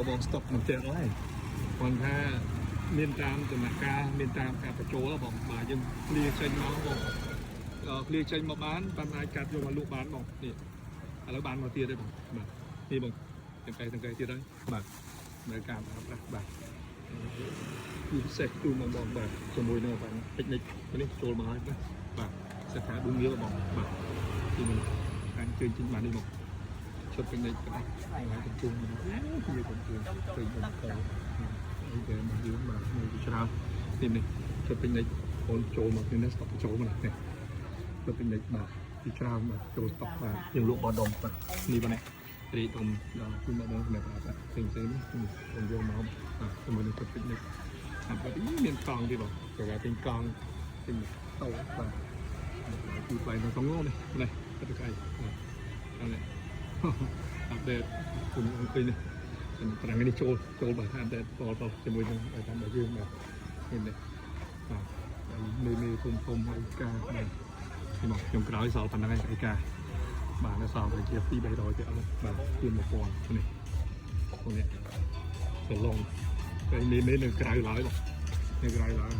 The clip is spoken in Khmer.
បងស្តុកមិនទៀតហើយគាត់ថាមានតាមដំណាក់កាលមានតាមការបញ្ចូលបងបាទយើង clear ចេញមកបង clear ចេញមកបានបានអាចកាត់យកមកលក់បានបងនេះឥឡូវបានមកទៀតទេបងបាទនេះបងទាំងកែទាំងកែទៀតហើយបាទនៅការប្រើប្រាស់បាទគឺពិសេសជូនបងបងបាទជាមួយនឹងបាទពិកនិចនេះចូលមកហើយណាបាទសិក្ខាឌូងៀបងបាទទីនេះអាចជើញចេញបាននេះបងឈុតពិកនិចបាទហើយកំពុងនេះគឺកំពុងពេញបងទៅអីគេមកយើងបាទមួយច្រើននេះនេះឈុតពិកនិចអូនចូលមកនេះស្តុកចូលមកនេះ ទៅពេញលេខបាទទីច្រើនបាទចូលស្តុកបាទយើងលក់បដុំបាទនេះបាទនេះរីដុំដល់ជូនបងសម្រាប់បាទផ្សេងផ្សេងនេះខ្ញុំយកមកបាទជាមួយនឹងទឹកពេញលេខបាទបាទនេះមានកង់ទេបងគេថាទិញកង់ទិញតោបាទគឺថ្លៃនៅក្នុងនេះនេះទឹកអីបាទនេះ update គុំអង្គុយនេះប្រាំងនេះចូលចូលបាទ update តតជាមួយនឹងតាមរបស់យើងបាទនេះនេះបាទហើយមេមេធំធំហើយការបាទ នេះមកខ្ញុំក្រោយសល់ប៉ុណ្្នឹងឯងឯកាបាទនៅសល់ទៅជា2 300ទៀតអត់បាទជា1000នេះនេះសឡុងតែនេះនេះនៅក្រៅឡើយបងនៅក្រៅឡើយ